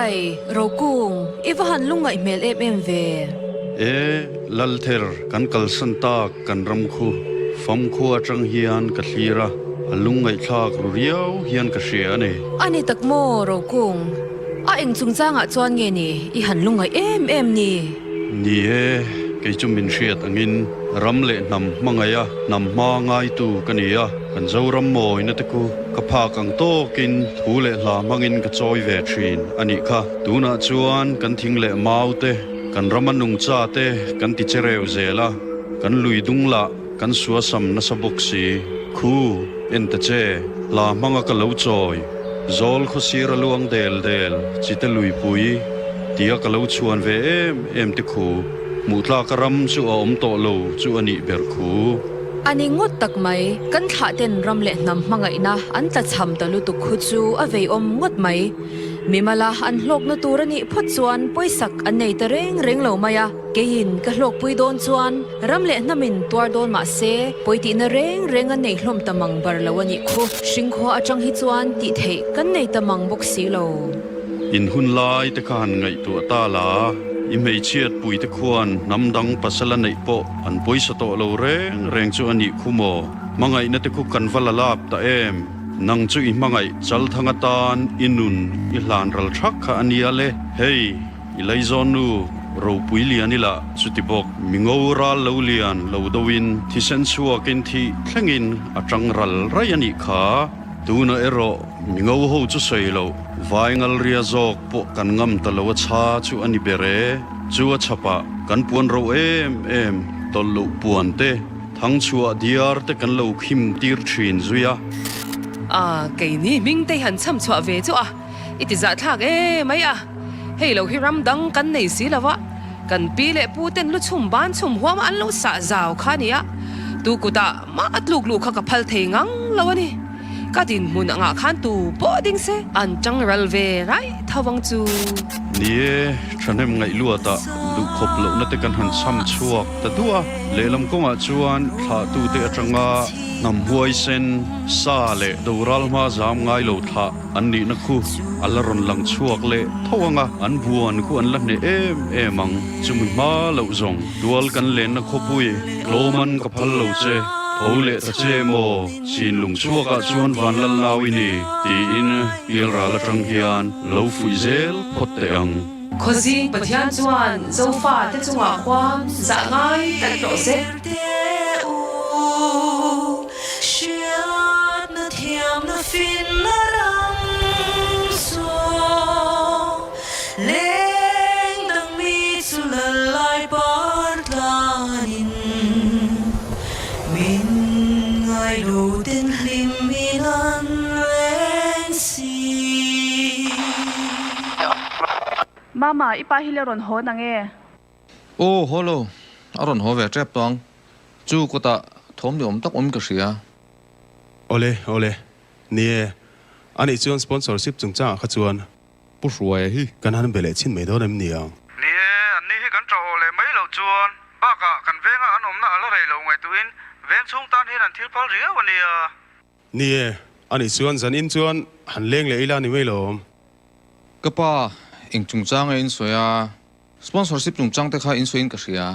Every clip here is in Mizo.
Ekhai, Rokung, i va han lungngaih hmel em em ve. E, Lalther, kan kalsan tak kan ram khu famkhua atang hian ka thlir a, a lungngaihthlak ru riau hian ka hria a ni. A ni tak maw, Rokung? A eng chungchangah chuan nge ni i han lungngaih em em ni? Ni e, kei chu min hriat angin ram leh hnam hmangaiha hnam hma ngaitu ka ni a, kan Zoram mawina te khu ka phak ang tawkin thu leh hla hmangin ka chawi ve thin a nih kha. Tunah chuan kan thing leh mau te, kan rama nungcha te kan ti che reu zel a, kan lui dung lah kan suasam nasa bawk si. Khu, en ta che, hla hmanga ka lo chawi, zawl khawsir a luang del del, chite luipui, tia ka lo chhuan ve em em te khu, hmuh tlaka ram chu a awm tawh lo chu a nih ber khu. A ni ngawt tak mai, kan thlah ten ram leh hnam hmangaihna an tlachham ta lutuk khu chu a veiawm ngawt mai. Mimala an hlawkna tur a nih phawt chuan pawisak an nei ta reng reng lo mai a, keiin ka hlawkpui dawn chuan ram leh hnamin tuar dawn mah se pawitihna reng reng an nei hlawm ta mang bar lo a nih khu. Hringkhua atang hi chuan tih theih kan nei ta mang bawk si lo. In hun lai te kha han ngaihtuah ta la, i hmeichhiat pui te khuan hnam dang pasal a neih pawh an pawisa tawh lo reng reng chu a nih khu maw? Hmangaihna te khu kan va la lap ta em? Nang chu i hmangaih Chalthang atan i nun i hlan ral thak kha a nia le. Hei, i laizawn nu ropui lian ila chuti bawk. Mi ngo ral lo lian lo doin thisen chhuakin thih thlengin a tang ral raih a nih kha. Tuna erawh mi ngo ho chu sawi loh, vai ngalria zawk pawh kan ngam ta lo a chha chu a ni ber e. Chu a chhapah kan puan ro em em tawlh loh puan te, Thangchhuah diar te kan lo khim tir thin zui a. A, keini hming te han chham chhuah ve chu a, i ti zahthlak e mai a. Hei lo hi ram dang kan nei si lo a, kan pi leh pu ten lu chhum ban chhum huam an lo sah zau kha a ni a, tu kutah mah a tluk luh kha ka phal thei ngang lo a ni. Ka dinhmun angah khan tu pawh ding se an tang ral ve raih tho ang chu. Ni e, thahnem ngaih luatah duhkhawp lohna te kan han chham chhuak ta duah a, lehlam kawngah chuan thlahtute atanga hnam huaisen, sa leh doral hma zam ngai lo thlah an nihna khu a la rawn lang chhuak leh tho ang a, an buan khu an la hneh em em ang. Chumi hma loh zawng tual kan lenna khawpui tlawman ka phal lo che, tho leh ta che maw? Chinlung chhuakah chuan Vanlal nau i ni, tiin Pialral atang hian lo fuih zel phawt teh ang. Khawzing Pathian chuan Zofa te chungah khuan zah ngai tlat rawh se. Min ngai lo ten hlim in an reng si. Mama, i pa hi le rawn haw nang e? Aw, haw lo. A rawn haw ve tep tawh ang. Chu kawtah thawm ni awm tak awm ka hria. Awle, awle. Ni e. Anih chuan sponsorship chungchangah kha chuan. Pu Hruaia hi. Kan han be leh chhin mai dawn em ni ang? Ni e, anni hi kan ṭah awh leh mai loh chuan bakah kan venga an awmna a la rei lo ngaihtuhin veng chhung tan hian an thil phal riau a nia. Ni e, anih chuan zan in chuan han leng leh ila ni mai lo. Ka pa, eng chungchanga in sawi a, sponsorship chungchang te kha in sawiin ka hria.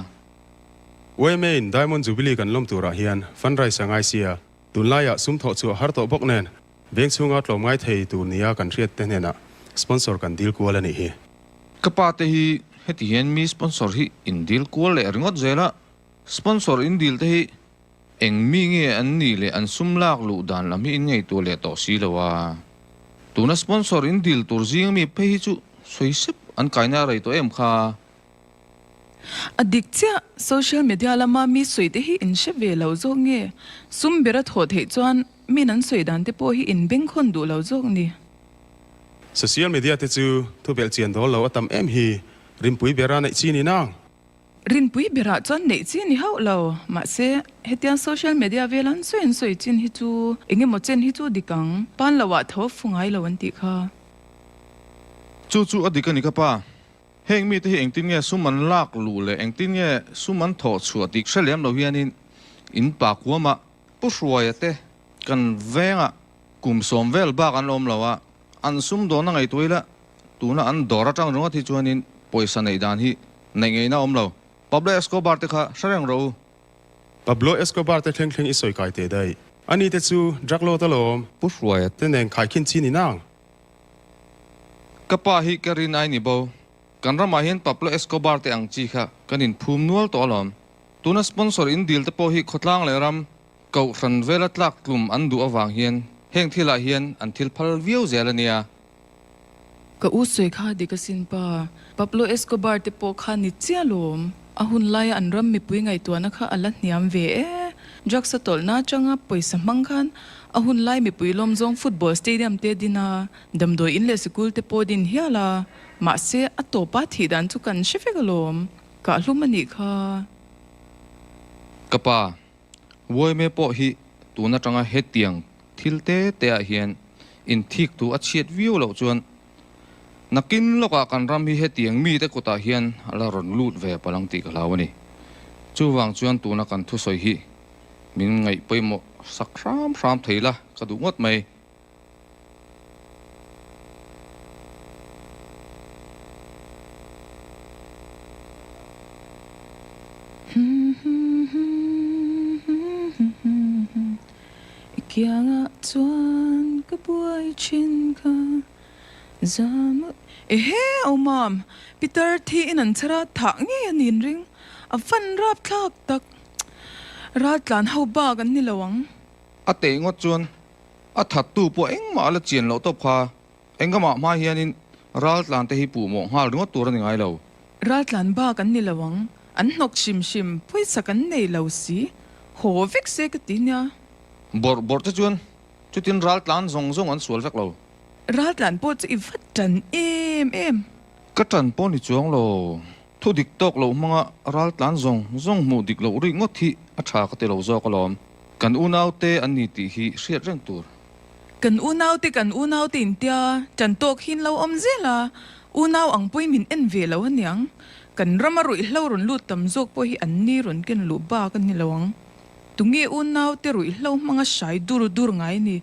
YMA in Diamond Jubilee kan lawm turah hian fundraise a ngai sia, tunlaiah sum thawh chu a har tawh bawk nen Veng chhunga tlawm ngai thei tur nia kan hriat te hnenah sponsor kan dil kual a nih hi. Ka pa te hi heti hian mi sponsor hi in dil kual leh ringawt zel a, sponsor in dil te hi eng mi nge an nih leh an sum lak luh dan lam hi in ngaihtuah leh tawh si lo a. Tuna sponsor in dil tur zing mi phei hi chu sawi sep an kaina rei tawh em kha. A dik chiah, social media lama mi sawi te hi in hre ve lo zawk nge? Sum bera thawh theih chuan min an sawi dan te pawh hi in bengkhawn duh lo zawk ni. Social media te chu thu belh chian dawl lo a tam em hi, rinpui bera neih chi ni nang. Rinpui berah chuan neih chi ni hauh lo, mahse hetiang social media vel an sawi an sawi chin hi chu eng emaw chen hi chu dik ang, pan lo ah tho fu ngai lo an tih kha. Chu chu a dik a ni ka pa. Heng mite hi engtin nge sum an lak luh leh engtin nge sum an thawh chhuah tih hre lem lo hianin in pa kuamah Pu Hruaia te kan vengah kum sawm vel bak an awm lo a, an sum dawn a ngaihtuah ila Tuna an dawr atang ringawt hi chuanin pawisa neih dan hi neih ngeina a awm lo. Pablo Escobar te kha hre reng rawh u. Pablo Escobar te thleng thleng i sawi kai teh daih. Ani te chu drug lord alawm. Pu Hruaia te nen khaikhin chi ni nang. Ka pa hi ka rin ai ni bo. Kan ramah hian Pablo Escobar te ang chi kha kan inphum nual tawh alawm. Tuna sponsor in dil te pawh hi khawtlang leh ram Kohhran vela tlak tlum an duh avang hian heng thilah hian an thil phal viau zel a nia. Ka u sawi kha dik asin pa. Pablo Escobar te pawh kha ni chiah lawm. A hun laia an ram mipui ngaihtuahna kha a la hniam ve e. Drugs a tawlhna atanga pawisa hmang khan a hun lai mipui lawm zawng football stadium te din a, damdawi in leh sikul te pawh din hial a. Mahse a tawpa thih dan chu kan hre vek alawm. Kahhlum a nih kha. Ka pa, Uaime pawh hi tun atanga hetiang thil te te ah hian inthik tu a chhiat viau loh chuan nakin lawkah kan ram hi hetiang mite kutah hian a la rawn lut ve palang tih ka hlau a ni. Chuvang chuan tuna kan thusawi hi min ngaih pawimawh sak hram hram thei la ka duh ngawt mai. I kiangah chuan ka buai thin kha zam Ehe aw mam, Peter thi in an chhar a thah ngei a niin ring, a van rapthlak tak raltlan ho bak an ni lo ang. A teh ngawt chuan A thattu pawh engmah a la chian loh tawp kha. Engamah hma hianin raltlan te hi puh mawh nghal ringawt tur a ni ngai lo. Raltlan bak an ni lo ang, an hnawk hrim hrim, pawisa kan nei lo si, haw vek se ka ti nia. Bawrh bawrh te chuan chutin raltlan zawng zawng an sual vek lo. Raltlan pawh chu i va tan em em. Ka tan pawh ni chuang lo. Thu dik tawk loh hmanga raltlan zawng zawng hmuh dik loh rik ngawt hi a tha ka ti lo zawk alawm. Kan unaute an ni tih hi hriat reng tur. Kan unaute kan unaute intia tan tawk hi in lo awm zel a, unau ang pawhin min en ve lo aniang. Kan rama ruihhlo rawn lut tam zawk pawh hi an ni rawn ken luh bak a ni lo ang. Tunge unaute ruihhlo hmanga hrai dur dur ngai ni?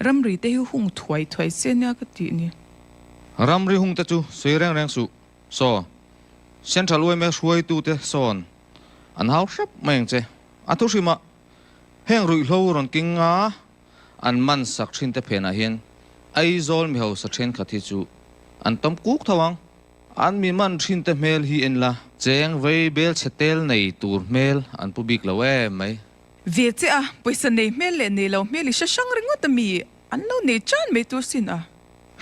Ramri te hi hung thuai thuai se nia ka tih ni. Ramri hung te chu sawi reng reng suh. Saw, Central yma hruaitute sawn an hau hrep mai ang che. A thu hrimah heng ruihhlo rawn king a an man sak thin te phenah hian Aizawl mi hausa thenkhat hi chu an tawm kuk tho ang. An mi man thin te hmel hi en la, cheng vei bel chhe tel nei tur hmel an pu bik lo em mai. Ve che a, pawisa nei hmel leh nei lo hmel i hre hrang ringawt a mi an lo nei tan mai tur sin a.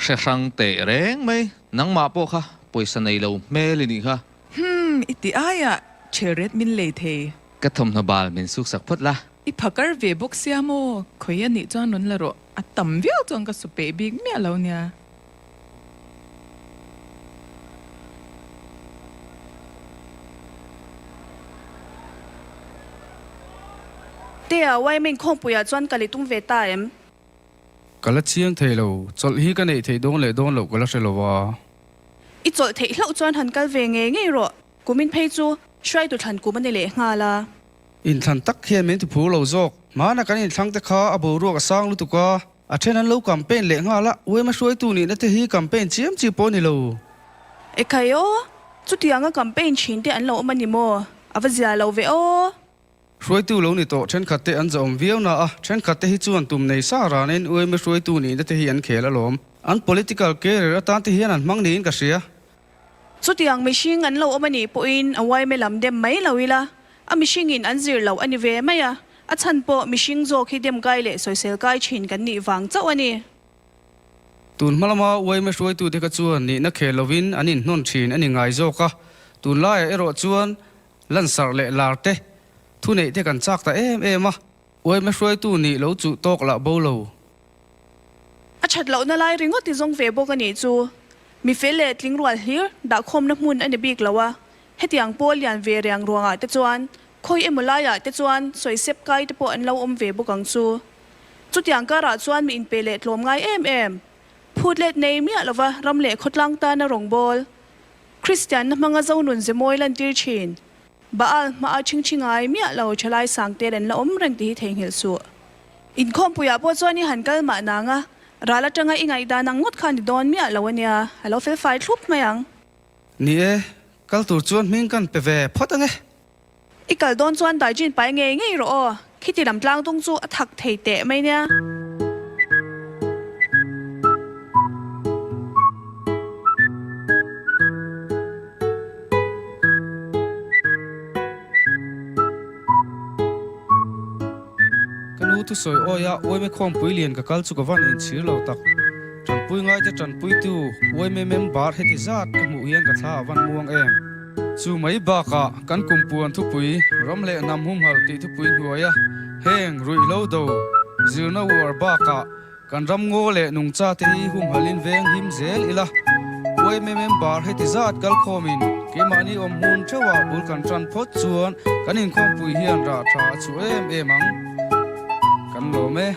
Hre hrang teh reng mai, nangmah pawh kha pawisa nei lo hmel i nih kha. Humm, i ti aia chhelret min lei thei. Ka thawmhnaw bal min suksak phawt la. I phakar ve bawk sia maw? Khawi a nih chuan rawn la rawh, a tam viau chuan ka su peih bik miah lo nia. Tea, Waimin khawmpuiah chuan kal i tum ve ta em? Ka la chiang thei lo, chawlh hi ka neih theih dawn leh dawn loh ka la hre lo a. I chawlh theih hlauh chuan han kal ve ngei ngei rawh, kumin phei chu hruaitu thlan kum a ni leh nghal a. Inthlan tak hian min ti phur lo zawk, hmana kan inthlang te kha a boruak a sang lutuk a, a then an lo campaign leh nghal a, uaima hruaitu nihna te hi campaign chiam chi pawh a ni lo. Ekhai aw, chutianga campaign thin te an lo awm a ni maw? A va zia lo ve aw. Hruaitu lo ni tawh thenkhat te an zahawm viau na a, thenkhat te hi chuan tum nei sa ranin uaima hruaitu nihna te hi an khel alawm. An political career atan te hian an hmang niin ka hria. Chutiang mihring an lo awm a nih pawhin a uaima lam dem mai lo ila, a mihringin an zir loh a ni ve mai a, a chhan pawh mihring zawk hi dem kai leh sawisel kai thin kan nih vang chauh a ni. Tun hma lama uaima hruaitute kha chuan nihna khel lovin an inhnawn thin a ni ngai zawk a, tunlaiah erawh chuan Lansarh leh lar te, thuneih te kan chak ta em em a, uaima hruaitu nih lo chuh tawk lah bo lo. A that lohna lai ringawt i zawng ve bawk a nih chu. Mi fel leh tling rual hlir dahkhawmna hmun a ni bik lo a, hetiang pawl lian ve riang ruangah te chuan khawi emaw laiah te chuan sawisep kai te pawh an lo awm ve bawk ang chu. Chutiang karah chuan mi inpe leh tlawm ngai em em, phut let nei miah lova ram leh khawtlang tana rawngbâwl, Kristianna hmanga zo nun ze mawi lantir thin. Baal hmaa chhingchhi ngai miah lo thalai sang tel an la awm reng tih hi theihnghilh suh. Inkhawmpuiah pawh chuan i han kal mah nang a, Ral atanga i ngaihdan ang ngawt kha a ni dawn miah lo ania, a lo fel fai thlup mai ang. Ni e, kal tur chuan hming kan pe ve phawt ange. I kal dawn chuan daijin pai ngei ngei rawh aw, khiti lam tlang dung chu a thak thei teh mai nia. Ka nu thusawi awi a Uaime khawmpui lian ka kal chu ka van inchhir lo tak. Tanpui ngaite tanpuitu Uaime member heti zat ka hmuh hian ka thla a van muang em. Chu mai bakah kan kumpuan thupui ram leh hnam humhalh tih thupui hnuaia heng ruihhlo do zirna uar bakah Kan ram ngaw leh nungcha te hi humhalin veng him zel ila, yma member heti zat kal khawmin keimahni awm hmun theuhah bul kan tan phawt chuan kan inkhawmpui hian rah tha a chhuah em em ang. Kan lawm e.